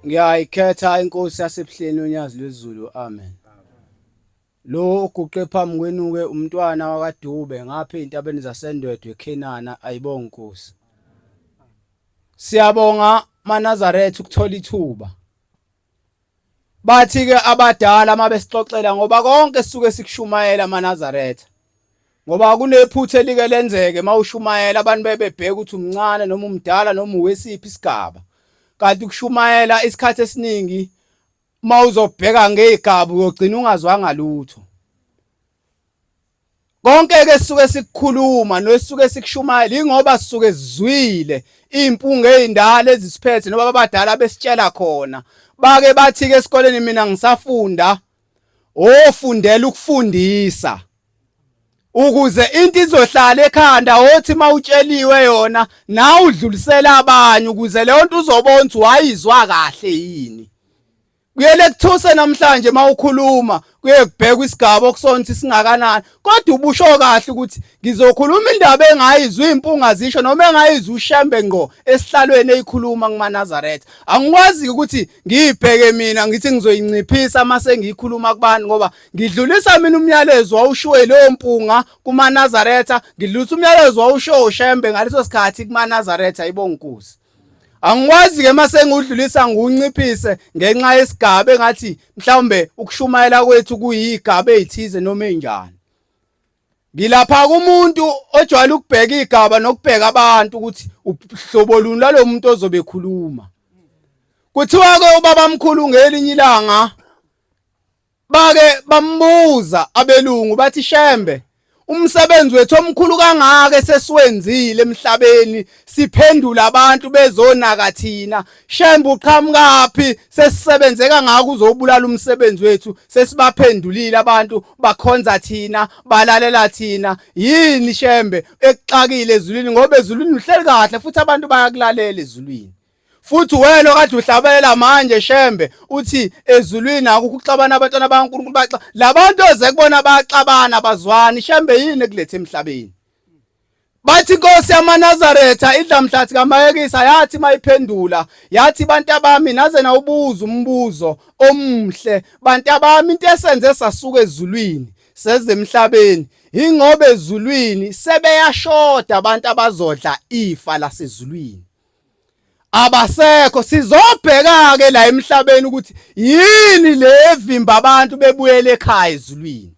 Ngiyayikhetha inkosi yasebuhleni yoNyazi lwezulu. Amen. Lo oguqe phambi kwenu-ke umntwana wakaDube ngapha ey'ntabeni zaseNdwedwe eKhenana ayibonge inkosi. Siyabonga maNazaretha ukuthola ithuba. Bathi-ke abadala uma besixoxela ngoba konke sisuke sikushumayela amaNazaretha. Ngoba kunephutha elike lenzeke uma ushumayela abantu bebebheka ukuthi umncane noma umdala noma uwesiphi isigaba. Kanti ukushumayela isikhathi esiningi uma uzobheka ngezigaba uyogcina ungazwanga lutho. Konke ke sisuke sikukhuluma nosuke sikushumayela ingoba sisuke sizwile impunga ezindala ezisiphethe noma abadala besitshela khona. Bake bathi ke esikoleni mina ngisafunda ofundela ukufundisa ukuze into izohlala ekhanda othi mawutsheliwe yona nawe udlulisela abanye ukuze leyo nto uzobona ukuthi wayizwa kahle yini. Kuyele kuthuse namhlanje mawukhuluma kuye kubhekwa isigaba okusona ukuthi singakanani kodwa ubusho kahle ukuthi ngizokhuluma indaba engayizwa impunga zisho noma engayizwa uShembe ngqo esihlalweni eyikhuluma kumaNazaretha. Angikwazi ukuthi ngiyibheke mina ngithi ngizoyinciphisa mase ngiyikhuluma kubantu ngoba ngidlulisa mina umyalezo wawushiwe leyo mpunga kumaNazaretha, ngidlulisa umyalezo wawushiwe uShembe ngaleso sikhathi kumaNazaretha ibongukuzi. Angikwazi ke mase ngiwudlulisa ngiwunciphise ngenxa yesigaba engathi mhlawumbe ukushumayela kwethu kuyigaba ezithize noma enjani. Ngilapha kumuntu ojwayele ukubheka igaba nokubheka abantu ukuthi uhlobo luni lalo muntu ozobe ekhuluma. Kuthiwa ke ubabamkhulu ngelinye ilanga Bake bambuza abelungu bathi Shembe umsebenzi wethu omkhulu kangaka esesiwenzile emhlabeni siphendula abantu bezonaka thina Shembe uqhamukaphi sesisebenze kangaka uzobulala umsebenzi wethu sesibaphendulile abantu bakhonza thina balalela thina yini Shembe ekuxakile ezulwini ngoba ezulwini uhleli kahle futhi abantu bayakulalela ezulwini Futhi wena okade uhlabelela manje Shembe uthi ezulwini akukho ukuxabana abantwana bakaNkulunkulu baxa labantu oze kubona baxabana bazwani Shembe yini ekulethe emhlabeni. Bathi inkosi yamaNazaretha idlamhlathi kaMayekisa yathi mayiphendula yathi bantu abami naze nawubuza umbuzo omuhle bantu abami into esenze sasuka ezulwini seze emhlabeni ingoba ezulwini sebeyashoda abantu abazodla ifa lasezulwini. Abasekho sizobheka ke la emhlabeni ukuthi yini le evimba abantu bebuyele ekhaya ezulwini.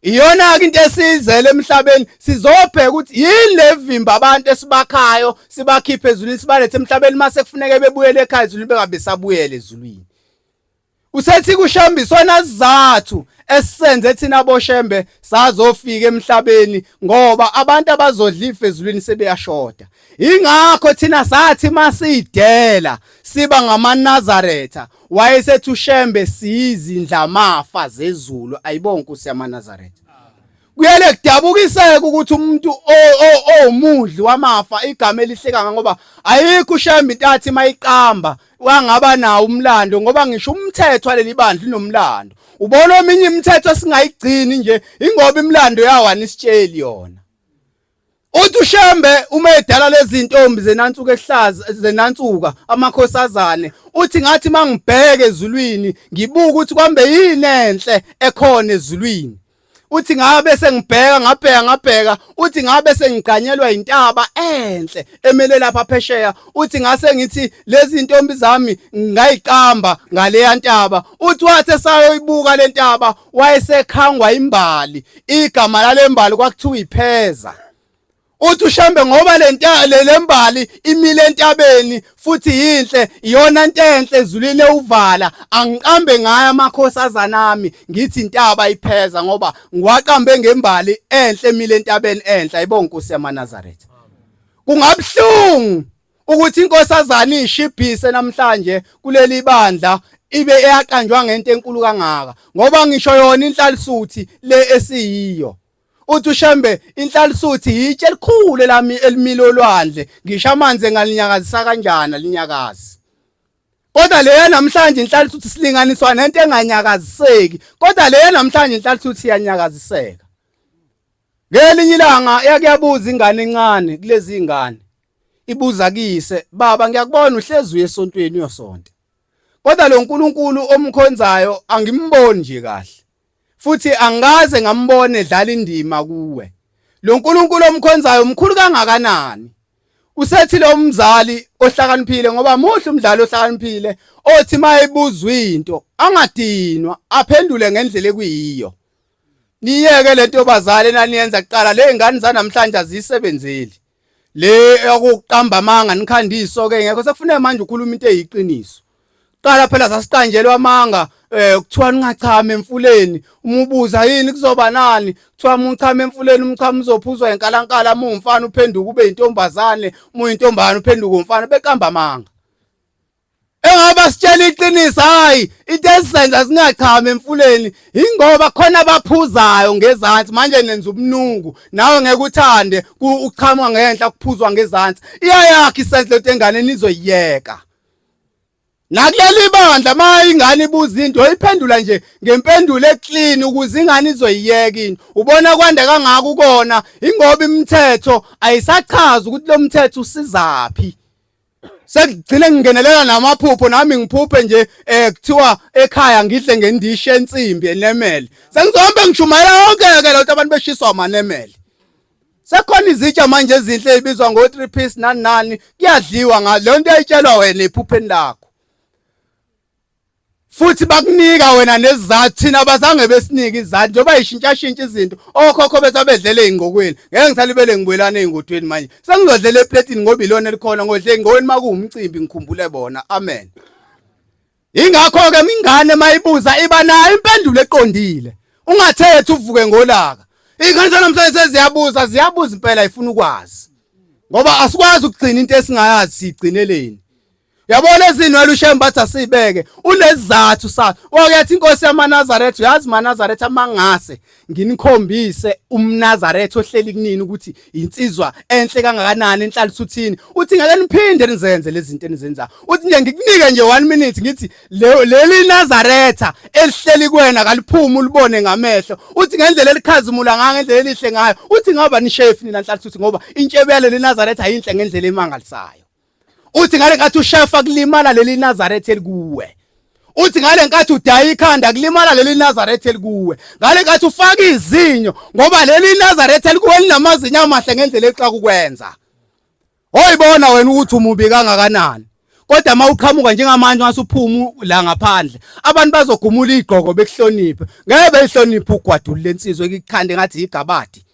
Iyona ke into esizele emhlabeni sizobheka ukuthi yini le evimba abantu esibakhayo sibakhiphe ezulwini sibalethe emhlabeni mase kufuneke bebuyele ekhaya ezulwini bengabe sabuyele ezulwini. Usethi kuShembe isona sizathu esisenze thina boShembe sazofika emhlabeni ngoba abantu abazodla ifa ezulwini sebeyashoda. Ingakho thina sathi masidela siba ngamaNazaretha wayesethi uShembe siyizindlamafa zezulu ayibonke Nkosi yamaNazaretha. Kuyele kudabukiseke ukuthi umuntu owumudli wamafa igama elihle kanga ngoba ayikho uShembe into athi mayiqamba wangaba nawo umlando ngoba ngisho umthetho waleli bandla unomlando. Ubona ominye imithetho esingayigcini nje ingoba imilando yawo anisitsheli yona. Uthi uShembe uma edala lezi ntombi zenansuka ehlaza zenansuka amakhosazane uthi ngathi mangibheke ezulwini ngibuka ukuthi kwambe yini enhle ekhona ezulwini. Uthi ngabe sengibheka ngabheka ngabheka uthi ngabe sengigqanyelwa intaba enhle emele lapha phesheya uthi ngase ngithi lezi ntombi zami ngayiqamba ngaleya ntaba uthi wathi esayoyibuka le ntaba wayesekhangwa imbali igama lalembali kwakuthiwa ipheza. Uthi uShembe ngoba lembali imile entabeni futhi yinhle iyona nto enhle ezulwini ewuvala angiqambe ngayo amakhosazana ami ngithi intaba ipheza ngoba ngiwaqambe ngembali enhle emile entabeni enhle ayibonga Nkosi yamaNazaretha. Kungabuhlungu ukuthi inkosazana ishibhise namhlanje kuleli bandla ibe eyaqanjwa ngento enkulu kangaka ngoba ngisho yona inhlalisuthi le esiyiyo. Uthi uShembe inhlalisuthi yitshe elikhulu elami elimile olwandle ngisho amanzi engalinyakazisa kanjani alinyakazi. Kodwa leya namhlanje inhlalisuthi silinganiswa nento enganyakaziseki kodwa leya namhlanje inhlalisuthi iyanyakaziseka. Ngelinye ilanga yake yabuza ingane encane kulezi ingane ibuza kuyise baba ngiyakubona uhlezi uye esontweni uyosonta. Kodwa lo nkulunkulu omkhonzayo angimboni nje kahle. Futhi angikaze ngambona edlala indima kuwe. Lo nkulunkulu omkhonzayo mkhulu kangakanani? Usethi lo mzali ohlakaniphile ngoba muhle umdlali ohlakaniphile othi mayebuzwa into angadinwa aphendule ngendlela ekuyiyo. Niyeke lento yobazali enaniyenza kuqala le ngane zanamhlanje azisebenzeli. Le yokuqamba amanga nikhanda iso ke ngekho sekufuneka manje ukhuluma into eyiqiniso. Qala phela sasiqanjelwa amanga eh kuthiwa ningachama emfuleni uma ubuza yini kuzoba nani kuthiwa uma uchama emfuleni umchamo uzophuzwa inkalankala uma umfana uphenduka ube intombazane uma uyintombazane uphenduka umfana beqamba amanga. Engaba sitshela iqiniso hayi into esizenza singachama emfuleni ingoba khona abaphuzayo ngezansi manje nenza ubunuku nawe ngeke uthande uchamwa ngenhla kuphuzwa ngezansi iyayakha isense lento engane nizoyiyeka nakuleli bandla ma ingane ibuza into oyiphendula nje ngempendulo eclean ukuze ingane izoyiyeka into ubona kwanda kangaka ukona ingoba imithetho ayisachazi ukuthi lo mthetho usizaphi Sekugcine ngingenelela namaphupho nami ngiphuphe nje eh kuthiwa ekhaya ngidle ngendishi ensimbi enemele. Sengizohambe ngishumayela yonke ke lento abantu beshiswa amanemele. Sekhona izitsha manje ezinhle ezibizwa ngo 3 piece nani nani kuyadliwa nga le nto ayitshelwa wena ephupheni lakho. Futhi bakunika wena nezizathu thina abazange besinike izizathu njengoba yishintshashintsha izinto okhokho bethu abedlele ey'ngqokweni ngeke ngisalibele ngibuyelane ey'ngodweni manje sengizodlela epletini ngoba ilona elikhona ngodle ey'ngqokweni uma kuwumcimbi ngikhumbule bona amen Ingakho-ke ingane mayibuza iba nayo impendulo eqondile ungathethi uvuke ngolaka Iy'ngane zanamhlanje seziyabuza ziyabuza impela ifuna ukwazi ngoba asikwazi ukugcina into esingayazi siyigcineleni Uyabona ezinwele uShembe bathi asibeke unesizathu sa wakethi inkosi yamaNazaretha uyazi maNazaretha mangase nginikhombise umNazaretha ohleli kunini ukuthi insizwa enhle kangakanani enhlalisuthini uthi ngeke niphinde nizenze lezi zinto enizenzayo uthi nje ngikunike nje 1 minute ngithi leli Nazaretha elihleli kuwena kaliphumi ulibone ngamehlo uthi ngendlela elikhazimula ngayo ngendlela elihle ngayo uthi ngaba nishefu nina nhlalisuthi ngoba intshebe yaleli Nazaretha yinhle ngendlela emangalisayo Uthi ngale nkathi ushefa kulimala leli Nazaretha elikuwe. Uthi ngale nkathi udaya ikhanda kulimala leli Nazaretha elikuwe. Ngale nkathi ufaka izinyo ngoba leli Nazaretha elikuwe linamazinyo amahle ngendlela exaka ukwenza. Oyibona wena ukuthi umubi kangakanani. Kodwa uma uqhamuka njengamanje wasuphuma la ngaphandle abantu bazogumula igqoko bekuhloniphe. Ngeke beyihloniphe ugwadulu lensizwe ekukhande ngathi igabadi.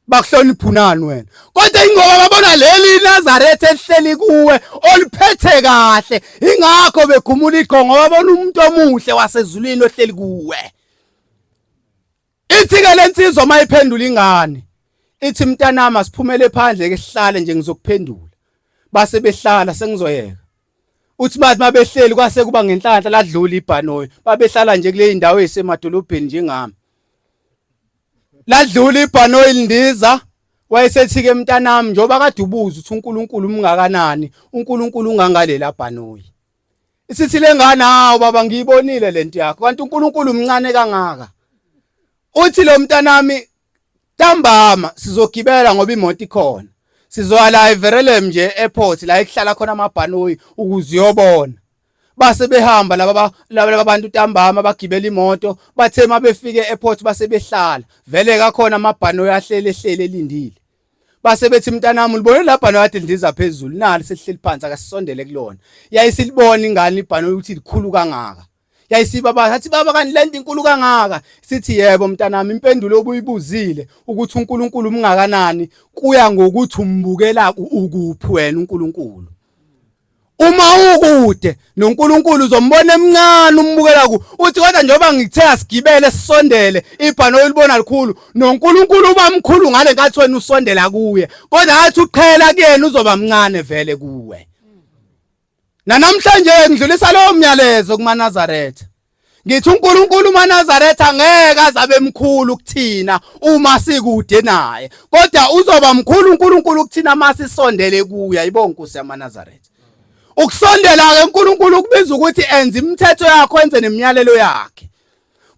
Bakuhlonipha unani wena? Kodwa ingoba babona leli Nazaretha elihleli kuwe oliphethe kahle, ingakho begumula igongo babona umuntu omuhle wasezulwini ohleli kuwe. Ithi ke lensizwa mayiphendula ingane, ithi mntanami asiphumele phandle ke sihlale nje ngizokuphendula. Base behlala sengizoyeka. Uthi bathi mabehleli kwase kuba ngenhlanhla ladlula ibhanoyi, babehlala nje kule indawo ezisemadolobheni njengami. Ladlula ibhanoyi lindiza wayesethi-ke mntanami njengoba kade ubuza ukuthi uNkulunkulu umngakanani uNkulunkulu ungangalela bhanoyi isithi le ngane hawu baba ngiyibonile lento yakho kanti uNkulunkulu umncane kangaka uthi lo mntanami ntambama sizogibela ngoba imoto ikhona sizoya la eVerelem nje airport la ekuhlala khona amabhanoyi ukuze uyobona Base behamba laba laba bantu ntambama bagibela imoto bathe mabefike airport base behlala vele kakhona amabhanoyi ahlele ehlele elindile base bethi mntanami ulibone la bhanoyi kade lindiza phezulu nali selihleli phansi akasisondele kulona yayisilibona ingane ibhanoyi ukuthi likhulu kangaka yayisiba bathi baba kanti lento inkulu kangaka sithi yebo mntanami impendulo obuyibuzile ukuthi uNkulunkulu umngakanani kuya ngokuthi umbukela ukuphi wena uNkulunkulu Uma ukude noNkulunkulu uzombona emncane umbukela ku uthi kodwa njengoba ngithe asigibele sisondele ibhanoyi ulibona likhulu noNkulunkulu uba mkhulu ngale nkathi wena usondela kuye kodwa athi uqhela kuyena uzoba mncane vele kuwe Nanamhlanje ngidlulisa lowo myalezo kumaNazaretha Ngithi uNkulunkulu umaNazaretha ngeke azabe mkhulu kuthina uma sikude naye kodwa uzoba mkhulu uNkulunkulu kuthina masisondele kuye ayibonga Nkosi yamaNazaretha Ukusondela ke uNkulunkulu kubiza ukuthi enze imithetho yakho enze nemiyalelo yakhe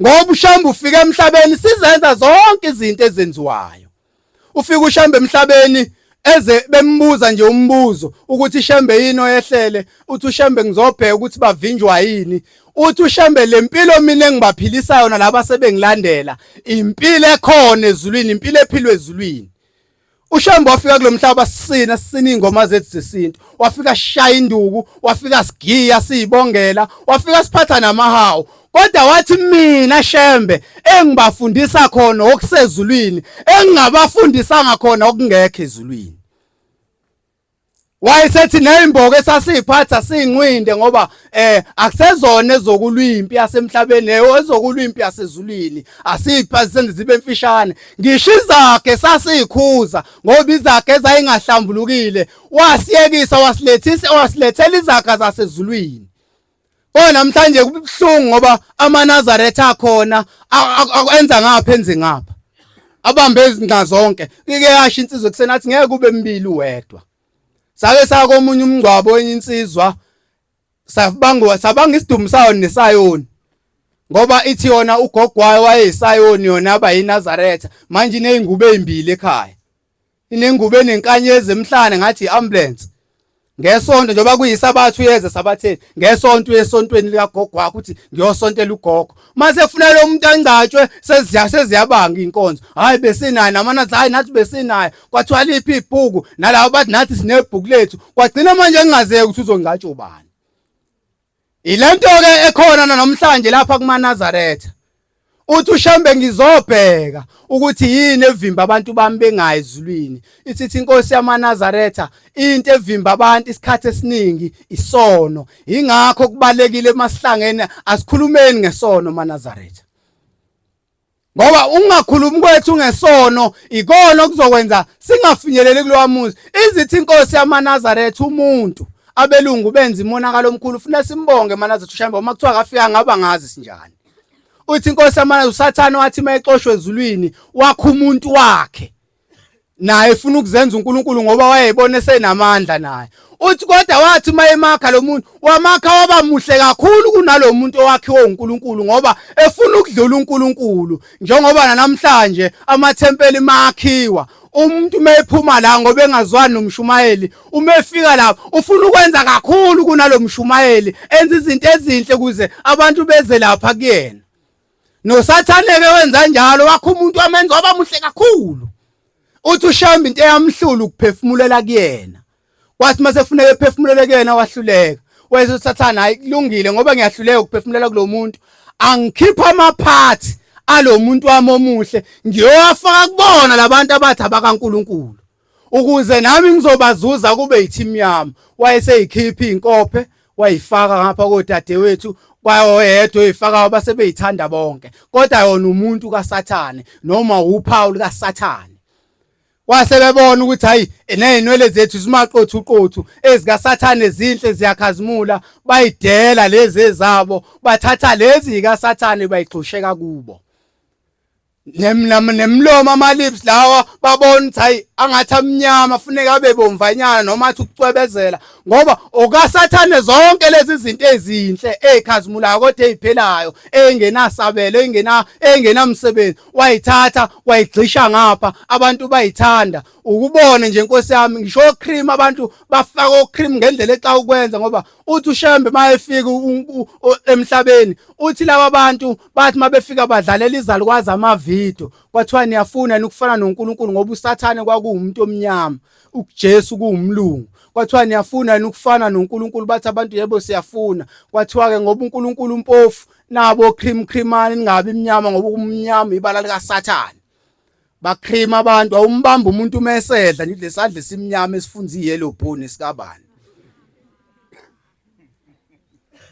ngoba uShembe ufika emhlabeni sizenza zonke izinto ezenziwayo Ufika uShembe emhlabeni Eze bembuza nje umbuzo ukuthi Shembe yini oyehlele, uthi uShembe ngizobheka ukuthi bavinjwa yini. Uthi uShembe lempilo mina engibaphilisa yona laba sebengilandela, impilo ekhona ezulwini, impilo ephilwe ezulwini. UShembe wafika kulomhlaba sisina sisina ingoma zethu zesintu, wafika shaya induku, wafika sigiya siyibongela, wafika siphatha namahawu. Kodwa wathi mina Shembe engibafundisa khona okusezulwini, engingabafundisanga khona okungekho ezulwini. Wayesethi nezimboko esasiphatha sinqwinde ngoba eh akusezona ezokulwa impi yasemhlabeni leyo ezokulwa impi yasezulwini asipha senze zibe mfishane ngisho izakhe sasikhuza ngoba izakhe ezayingahlambulukile wasiyekisa wasilethisa wasilethela izakha zasezulwini. Kodwa namhlanje kubuhlungu ngoba amaNazaretha akhona enza ngapha enze ngapha. Abambe izinqa zonke. Ike yasho insizwa ekuseni athi ngeke kube mbili wedwa. Sake sakomunye umngcwabo wenye insizwa sabangwa sabanga isidumu sayo nesayoni. Ngoba ithi yona ugogo wayo wayeyisayoni yona aba yiNazaretha manje inezingubo ezimbili ekhaya. Inengubo enenkanyezi emhlane ngathi i-ambulance. Ngesonto njengoba kuyisabatha uyeza sabatheni ngesonto uyesontweni likagogo wakho uthi ngiyosontela ugogo. Mase efuna lo muntu angcatshwe seziya seziyabanga inkonzo. Hayi besinayo namanathi hayi nathi besinayo. Kwathiwa liphi ibhuku nalabo bathi nathi sinebhuku lethu. Kwagcina manje kungazeki ukuthi uzongcatshwa ubani. Ilento ke ekhona namhlanje lapha kumaNazaretha. Uthi uShembe ngizobheka ukuthi yini evimba abantu bami bengayi ezulwini. Ithi inkosi yamaNazaretha into evimba abantu isikhathi esiningi isono. Ingakho kubalekile masihlangene asikhulumeni ngesono maNazaretha. Ngoba ungakhulumi kwethu ngesono ikona okuzokwenza singafinyeleli kulowa muzi. Izithi inkosi yamaNazaretha umuntu abelungu benza imonakalo omkhulu funa simbonge maNazaretha uShembe uma kuthiwa akafika ngaba ngazi sinjani. Uthi inkosi yamaNazaretha uSathane wathi mayexoshwe ezulwini wakha umuntu wakhe. Naye efuna ukuzenza uNkulunkulu ngoba wayebona esenamandla naye. Uthi kodwa wathi uma emakha lo muntu wamakha waba muhle kakhulu kunalo muntu owakhiwe uNkulunkulu ngoba efuna ukudlula uNkulunkulu njengoba namhlanje amathempeli makhiwa umuntu uma ephuma la ngoba engazwani nomshumayeli uma efika lapho ufuna ukwenza kakhulu kunalo mshumayeli enza izinto ezinhle ukuze abantu beze lapha kuyena. NoSathane ke wenza njalo wakho umuntu wamenza waba muhle kakhulu. Uthi uShembe into eyamhlula ukuphefumulela kuyena. Kwathi mase kufuneka ephefumulele kuyena wahluleka. Wayese uSathane hayi kulungile ngoba ngiyahluleka ukuphefumulela kulomuntu. Angikhipha amaphathi alomuntu wami omuhle ngiyowafaka kubona labantu abathi abakaNkuluNkulu. Ukuze nami ngizobazuza kube yiteam yami. Wayeseyikhipha izinkophe wayifaka ngapha kodadewethu kwayoyedwa oyifakayo base beyithanda bonke kodwa yona umuntu kaSathane noma uphawu likaSathane wase bebona ukuthi hayi nezinwele zethu zimaqothu qothu ezikaSathane zinhle ziyakhazimula bayidela lezi ezabo bathatha lezi kaSathane bayigxusheka kubo nemlomo ama-lips lawa babona ukuthi hayi angathi amnyama funeka abe bomvanyana noma athi ukucwebezela ngoba okasathane zonke lezi zinto ezinhle ezikhazimulayo kodwa eziphelayo engenasabelo engena engenamsebenzi wayithatha wayigxisha ngapha abantu bayithanda ukubona nje nkosi yami ngisho cream abantu bafaka ocream ngendlela exa ukwenza ngoba uthi uShembe mayefika emhlabeni uthi laba bantu bathi mabefika badlalela izalukwazi amavidiyo kwathiwa niyafuna ukufana noNkulunkulu ngoba uSathane kwakuwumuntu omnyama uJesu kuwumlungu kwathiwa niyafuna ukufana noNkulunkulu bathi abantu yebo siyafuna kwathiwa ke ngoba uNkulunkulu umpofu nabo cream creamani ningabi imnyama ngoba umnyama ibala likaSathane Bacream abantu awumbamba umuntu uma esedla nje lesandla esimnyama esifunza iyellow bone sikabani.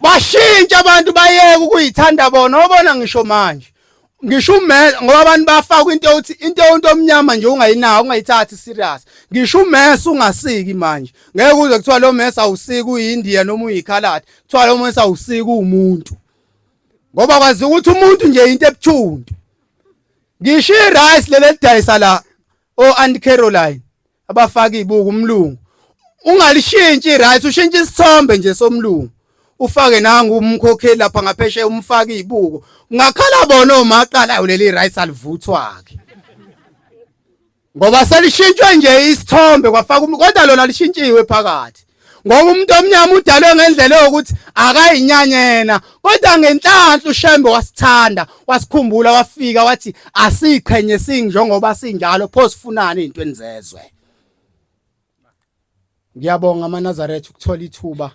Bashintsha abantu bayeke ukuyithanda bona obona ngisho manje. Ngisho umese ngoba abantu bafaka into yokuthi into into omnyama nje ungayinawo ungayithathi serious. Ngisho umese ungasiki manje. Ngeke kuze kuthiwa lo mese awusiki uyiNdiya noma uyikhaladi. Kuthiwa lo mese awusiki umuntu. Ngoba kwazi ukuthi umuntu nje into ebuthuntu. Ngisho i-rice leli elidayisa la o-Aunt Caroline abafaka izibuko umlungu. Ungalishintshi i-rice ushintshe isithombe nje somlungu. Ufake nangu umkhokheli lapha ngaphesheya umfake izibuko. Ungakhala bona omaqala awu leli rice alivuthwa ke. Ngoba selishintshwe nje isithombe kwafaka kodwa lona lishintshiwe phakathi. Ngoba umuntu omnyama udalwe ngendlela yokuthi akayinyanyena kodwa ngenhlanhla uShembe wasithanda wasikhumbula wafika wathi asiqhenye sinjengoba sinjalo pho sifunani ezintweni zezwe. Ngiyabonga amaNazaretha ukuthola ithuba.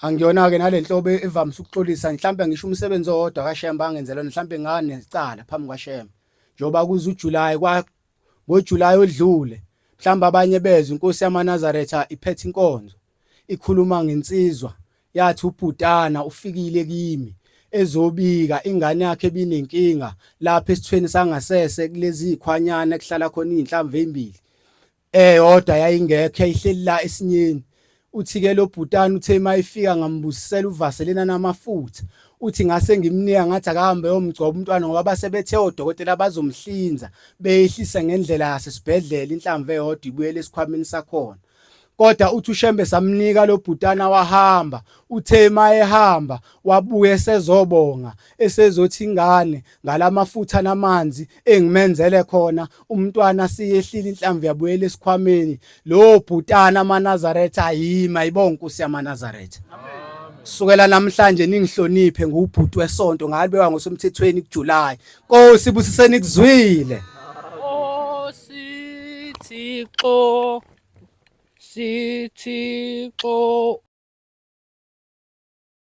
Angiyona-ke nale nhlobo evamise ukuxolisa mhlampe ngisho umsebenzi owodwa kaShembe angenzela mhlampe nganecala phambi kwaShembe. Njengoba kuze uJuly kwa ngoJuly odlule mhlawumbe abanye bezwe inkosi yamaNazaretha iphethe inkonzo ikhuluma ngensizwa yathi ubhutana ufikile kimi ezobika ingane yakhe ebinenkinga lapha esithweni sangasese kulezi zikhwanyana ekuhlala khona izinhlamvu ezimbili eyodwa yayingekho yayihleli la esinyeni uthi ke lo bhutana uthe mayifika ngambusisela uvaselina namafutha uthi ngase ngimnika ngathi akahambe yomgcoba umntwana ngoba base bethe odokotela bazomhlinza beyehlise ngendlela yasesibhedlela inhlamvu eyodwa ibuyele esikhwameni sakhona kodwa uthi uShembe samnika lo bhutana wahamba uthe mayehamba wabuye esezobonga esezothi ingane ngalamafutha namanzi engimenzele khona umntwana siyehlile inhlamvu yabuyela esikhwameni lo bhutana amaNazaretha ayima ayibonga inkosi yamaNazaretha kusukela namhlanje ningihloniphe ngubhuti wesonto ngalibekwa ngosemthethweni kuJuly Nkosi busiseni kuzwile Nkosi Thixo sithixo.